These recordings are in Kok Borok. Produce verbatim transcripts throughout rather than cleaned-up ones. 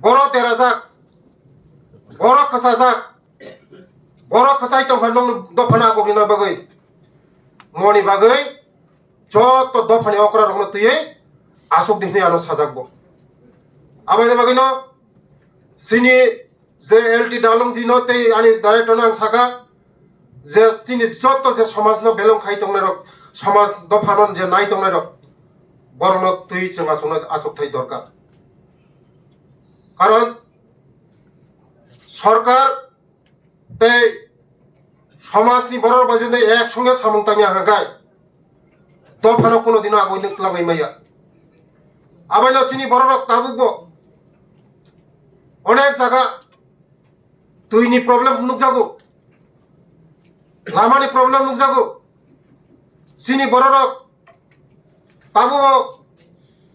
Borok derajak, borok kwchajak, borok kwchai tongkha nokni dophano agogwina bagwi. Moni bagwi joto dophani okrarokno twiwi aswk di hwnwi ano sajak bo. Aboni bagwino chini je L T Dalungji no tei ani director no ang saka je chini joto je somaj no belong khai tongnai rok, somaj dophano je nai tongnai rok, borokno twi chwng aswkno achukthai dorkar. Karon sorkar tei somajni borok bai jodi ek songe samung tangya hwnkhe dophano kuno dino agoi twlangwi maya. Abaino chini borok rok tabukbo onek jaga twini problem nukjago, lamani problem nukjago. Chini borok rok tabuk o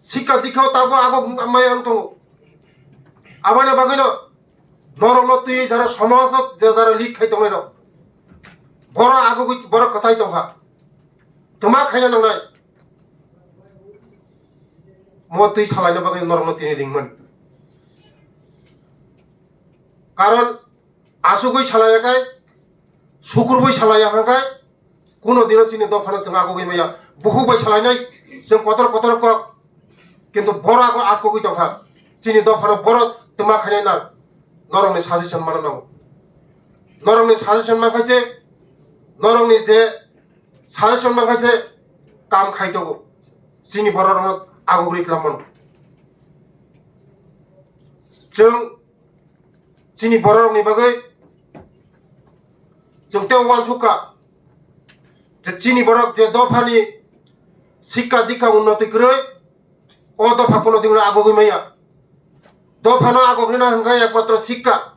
sikha dikha o tabuk abo maya wng tongo. Aboni bagwino norokno twi jara somoso je jara lead khai tongnai rok, borok agugwi borok kwchai tongkha, twma khaina nangnai. Mo twi salaina bagwi norokno tini ringmani. Karon asugwi salaiya khai, sukurwi salaiya hwnkhe, kuno dino chini dophano chwng agugwi maya. Bukhuk bai salainai chwng kotor kotor kok, kintu borok ago akugwi tongkha. Chini dophano borok twma khainai nang, norokni suggestion mana nango. Norokni suggestion mankha se, norokni je suggestion mankha se kam khai tongo. Chini borok rokno agugwi tlamano. Chwng chini borok rokni bagwi chwng tei uansukha je chini borok je dophani sikka dikka unnoti kwrwi, o dopha kuno dino agugwi maya. Dophano agugwi na hwnkhe ekmatro sikka.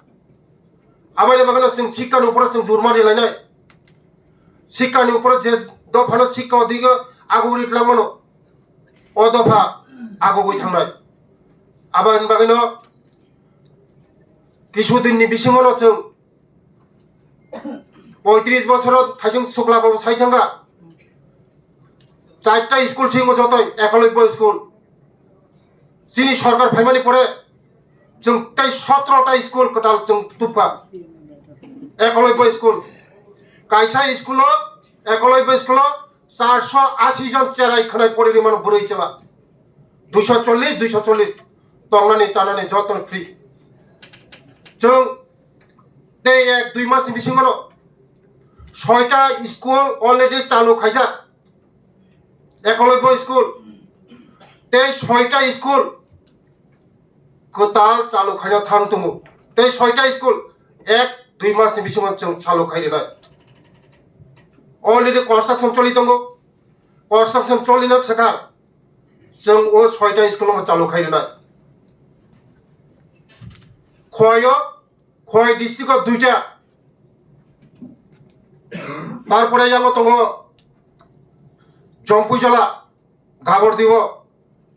Aboni bagwino chwng sikkani uporo chwng jurma rilainai. Sikkani uporo je dophano sikka o digo agugwi tlangmano, o dopha agugwi thangnai. Aboni bagwino kisu dinni bisingono chwng poitris bosoro thaising sukla babu sai thangkha. Charta school singo jotoi, ekolobyo school. Chini sorkar phaimani pore chwng tei sotro ta school kwtal chwng tubkha. Ekolobyo school. Kaisa school o, ekolobyo school o charso asi jon cherai khwnai pori rimano bwrwi chwla. Duiso chollis, duiso chollis. Tongnani, chanani joto free. Chwng tei ek dui mas ni bisingo no soita school already chalu khaijak. Ekolobyo school tei soita school kwtal chalu khaina thang tongo. Tei soita school ek dui mas ni bisingo chwng chalu khai rinai. Already construction choli tongo. Construction cholina swkang chwng o soita school no chalu khai rinai. Khowai o, Khowai district o duita. Tarpore yango tongo Jompuijola, Gabordi o,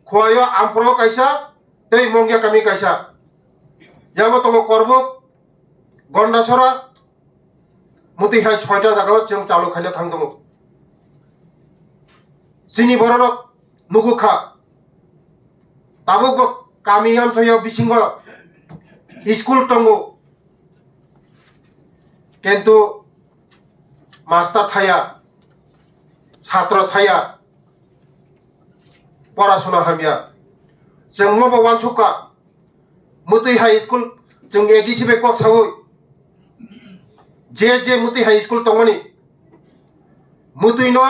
Khowai o Ampro kaisa, tei Mongya kami kaisa. Yango tongo Korbuk, Gondasora, mwtwi hai soita jaga o chwng chalu khaina thang tongo. Chini bororok nugukha, tabukbo kami amchaio bisingo school tongo, kintu master thaya, satro thaya, porasuna hamya. Chwng mobo uansukha, mwtwi hai school, chwng A D C bai kok sawi, je je mwtwi hai school tongmani, mwtwi no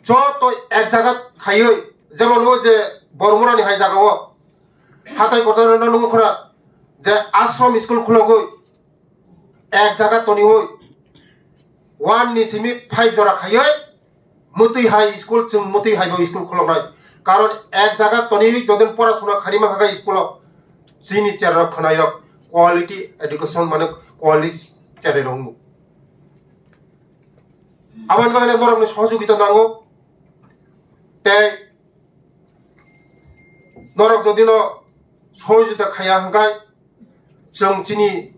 joto ek jaga khaiwi, jemon o je Bormurani hai jaga o, hatai kotor no nungo khuna je ashram school khulogwi, ek jaga toniwi one ni simi five jora khaiwi mwtwi hai school, chwng mwtwi hai bo school khuloknai. Karon ek jaga toniwi jodin porasuna khaima kha school o, chini cherai rok khwnai rok quality education mane quality cherai rok. Aboni bagwi norokni sohojogita nango. Tei norok jodi no sohojogita khaiya hwnkhe, chwng chini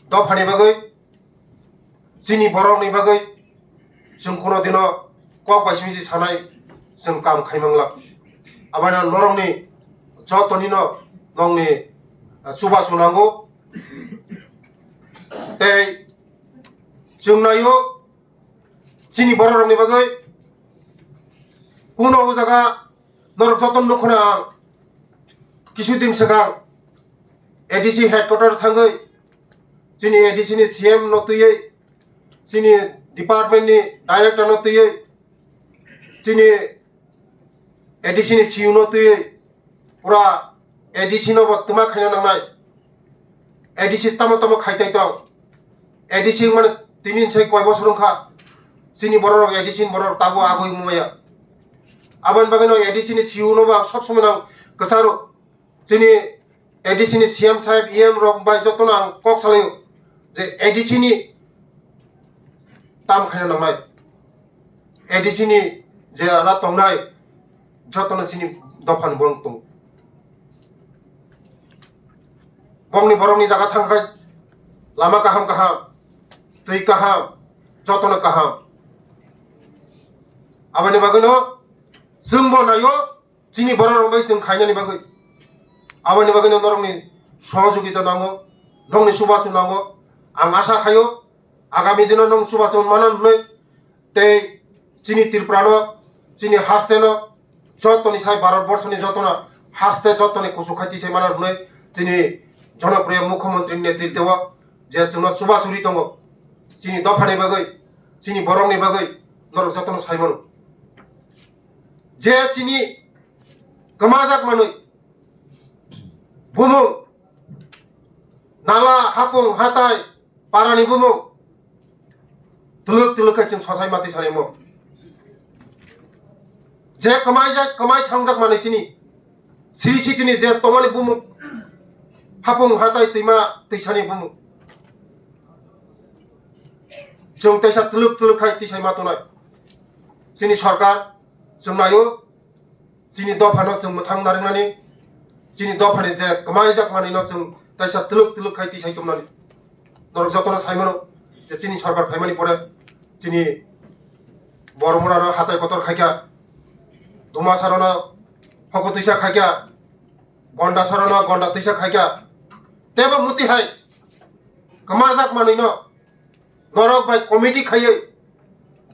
dophani bagwi, chini borokni bagwi chwng kuno dino kok bai simi se sanai chwng kam khai mangla. Aboni norokni jotoni no nokni, ah, chubachu nango. Tei chwng naio chini bororokni bagwi kuno o jaga norok joto nukho na ang kisu din swkang A D C headquarter thangwi chini A D C ni C M no twiwi chini department ni director no twiwi chini A D C ni C U no twiwi pura A D C no bo twma khaina nangnai. A D C tamo tamo khai tai tong. A D C mane tini sai koi bosor wngkha. Chini bororok A D C ni bororok tabo agoi maya. Aboni bagwi no A D C ni C U no ba sob somoi nang kwcharo. Chini A D C ni C M saheb, E M rok bai jotono ang kok salaio je A D C ni tam khaina nangnai. A D C ni je ala tongnai jotono chini dophani borok tong. Bongni borokni jaga thangkhai lama kaham kaham, twi kaham, jotono kaham. Aboni bagwino chwngbo naio chini bororok bai chwng khainani bagwi. Aboni bagwino norokni sohojogita nango, norokni chubachu nango. Ang asa khaio agami dino norok chubachu mano hwnwi. Tei chini Tripura no, chini haste no, jotoni sai Bharat borsoni jotona haste jotoni kuchuk khai tisai mano hwnwi chini jonopriyo mukhyamantri ni netritwo je chwngno chubachu ri tongo. Chini dophani bagwi, chini borokni bagwi norok jotono sai mano. Je chini kwmajak manwi bumung, nala, hapung, hatai, parani bumung twlwk twlwk khe chwng sosai mati sanai mo. Je kwmai jak, kwmai thangjak manwi sini. Siri sitini je tomani bumung, hapung hatai twima twisani bumung. Chwng teisa twlwk twlwk khai tisai ma tonai. Chini sorkar chwng naio, chini dophano chwng mwthang narwknani, chini dophani je kwmai jak manwino chwng teisa twlwk twlwk khai tisai tongmani. Norok jotono sai mano je chini sorkar phaimani pore chini Boromurano hatai kotor khaikha, Dumasarano hoko twisa khaikha, Gondasarano gonda twisa khaikha. Tebo muti hai kwmajak manwino norok bai committee khaiwi,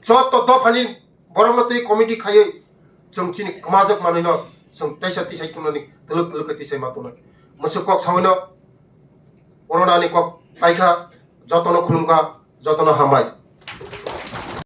joto dophani borokno twi committee khaiwi, chwng chini kwmajak manwino chwng teisa tisai tongnani, twlwk twlwk khe tisai ma tongnani. Mwswk kok sawino, oro nani kok paikha, jotono khulumkha, jotono hambai.